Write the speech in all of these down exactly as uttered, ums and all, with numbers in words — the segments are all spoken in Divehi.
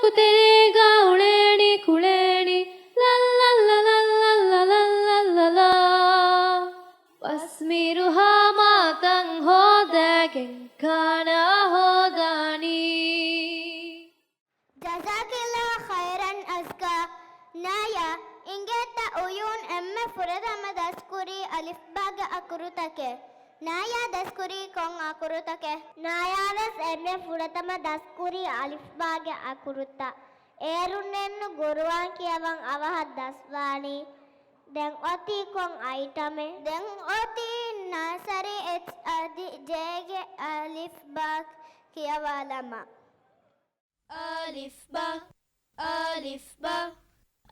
ކުތެރޭގަ އުޅޭނީ ކުޅޭނީ، ލައްލައްލަ ލައްލައްލަ ލައްލައްލަ. ވަސްމިރުހާ މާތަން ހޯދައިގެން ކާނާ ހޯދާނީ. ޖަޒާކައްލާހު ޚައިރަން އަޒްކާ. ނާޔާ، އިނގޭތަ އުޔޫން އެންމެ ފުރަތަމަ ދަސްކުރީ އަލިފްބާގެ އަކުރުތަކެއް؟ ނާޔާ ދަސްކުރީ ކޮން އަކުރުތަކެއް؟ ނާޔާވެސް އެންމެ ފުރަތަމަ ދަސްކުރީ އަލިފްބާގެ އަކުރުތައް. އޭރުންނެއްނު ގުރުއާން ކިޔަވަން އަވަހަށް ދަސްވާނީ. ދެން އޮތީ ކޮން އައިޓަމެއް؟ ދެން އޮތީ ނާސަރީ އެޗް އަދި ޖޭގެ އަލިފްބާ ކިޔަވާލަމާ. އަލިފްބާ، އަލިފްބާ،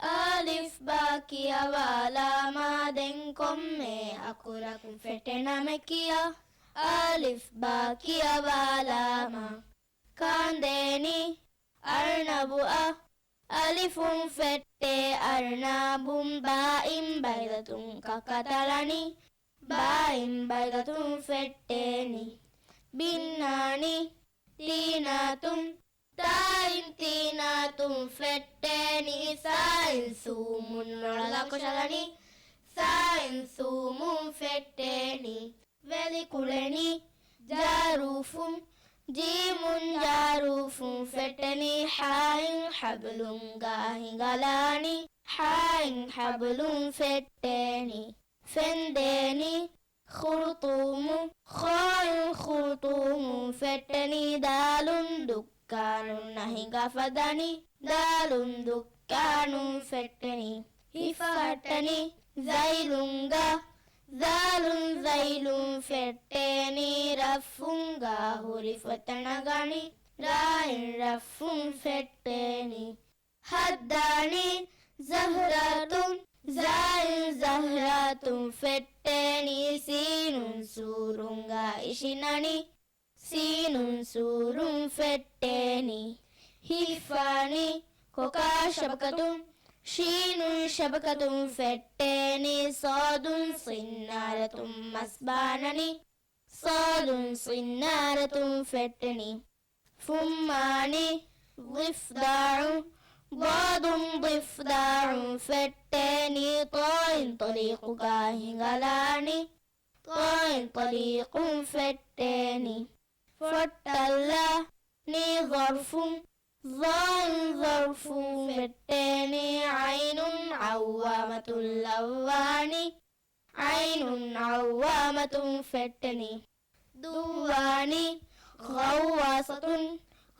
އަލިފްބާ ކިޔަވާލާމާ. ދެން ކޮންމެ އަކުރަކުން ފެއްޓެ ނަމެއް ކިޔާ. އަލިފްބާ ކިޔަވާލާމާ. ކާންދޭނީ އަރްނަބުއަށް. އަލިފުން ފެއްޓޭ އަރްނާބުން، ބާއިން ބައިދަތުން ކަކަތަޅަނީ. ބާއިން ބައިދަތުން ފެއްޓޭނީ. ބިންނާނީ ތީނާތުން. ތާއިން ތީނާތުން ފެއްޓޭނީ. ސާއިން ސޫމުން ނޮޅަލާ ކޮށަލަނީ. ސާއިން ސޫމުން ފެއްޓޭނީ. ވެލި ކުޅެނީ ޖާރޫފުން. ޖީމުން ޖާރޫފުން ފެއްޓެނީ. ހާއިން ހަބްލުންގަ ހިނގަލާނީ. ހާއިން ހަބްލުން ފެއްޓޭނީ. ފެންދޭނީ ޚުރުޠޫމު. ޚާއިން ޚުރުޠޫމުން ފެއްޓެނީ. ދާލުން ދުއްކާނުން ނަހިނގާ ފަދަނީ. ދާލުން ދުއްކާނުން ފެއްޓެނީ. ހިފަހައްޓަނީ ޒައިލުންގަ. ޒާލުން ޒައިލުން ފެއްޓޭނީ. ރައްފުންގަ ހުރި ފޮތަށް ނަގާނީ. ރާއިން ރައްފުން ފެއްޓޭނީ. ހައްދާނީ ޒަހްރާތުން. ޒާއިން ޒަހްރާތުން ފެއްޓޭނީ. ސީނުން ސޫރުންގަ އިށިނަނީ. ސީނުން ސޫރުން ފެއްޓޭނީ. ހިފާނީ ކޮކާ ޝަބަކަތުން. ޝީނުން ޝަބަކަތުން ފެއްޓޭނީ. ޞާދުން ޞިންނާރަތުން މަސް ބާނަނީ. ޞާދުން ޞިންނާރަތުން ފެއްޓެނީ. ފުއްމާނީ ޟިފްދާޢު. ޟާދުން ޟިފްދާޢުން ފެއްޓޭނީ. ޠާއިން ޠަރީޤުގަ ހިނގަލާނީ. ޠާއިން ޠަރީޤުން ފެއްޓޭނީ. ފޮއްޓަށްލާނީ ޒަރްފުން. ޒާއިން ޒަރްފުން ފެއްޓޭނީ. ޢައިނުން ޢައްވާމަތުން ލައްވާނީ. ޢައިނުން ޢައްވާމަތުން ފެއްޓެނީ. ދުއްވާނީ ޣައްވާޞަތުން.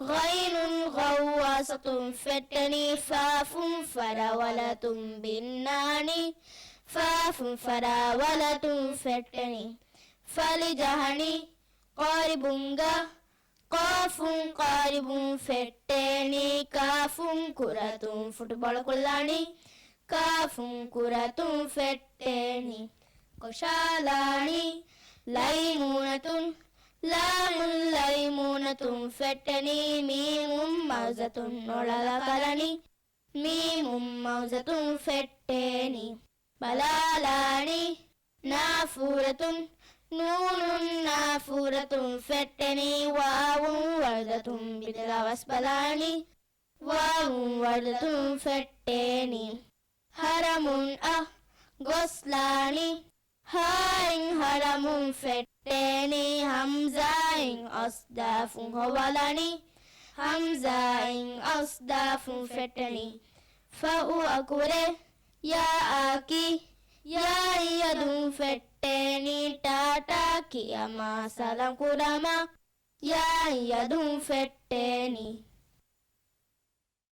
ޣައިނުން ޣައްވާޞަތުން ފެއްޓެނީ. ފާފުން ފަރަވަލަތުން ބިންނާނީ. ފާފުން ފަރަވަލަތުން ފެއްޓެނީ. ފަލިޖަހަނީ ޤާރިބުންގަ. ޤާފުން ޤާރިބުން ފެއްޓޭނީ. ކާފުން ކުރަތުން ފުޓުބޯޅަ ކުޅާނީ. ކާފުން ކުރަތުން ފެއްޓޭނީ. ކޮށާލާނީ ލައިމޫނަތުން. ލާމުން ލައިމޫނަތުން ފެއްޓެނީ. މީމުން މައުޒަތުން ނޮޅަލާ ކަރަނީ. މީމުން މައުޒަތުން ފެއްޓޭނީ. ބަލާލާނީ ނާފޫރަތުން. ނޫނުން ނާފޫރަތުން ފެއްޓެނީ. ވާވުން ވަރުދަތުން ބިނދެލާ ވަސް ބަލާނީ. ވާވުން ވަރުދަތުން ފެއްޓޭނީ. ހަރަމުން އަށް ގޮސްލާނީ. ހާއިން ހަރަމުން ފެއްޓޭނީ. ހަމްޒާއިން އަސްދާފުން ހޮވާލާނީ. ހަމްޒާއިން އަސްދާފުން ފެއްޓެނީ. ފައު އަކުރެ ޔާއަކީ. ޔާއިން ޔަދުން ފެއްޓޭނީ. ޓާޓާ ކިޔަމާ ސަލާމް ކުރާމާ. ޔާއިން ޔަދުން ފެއްޓޭނީ.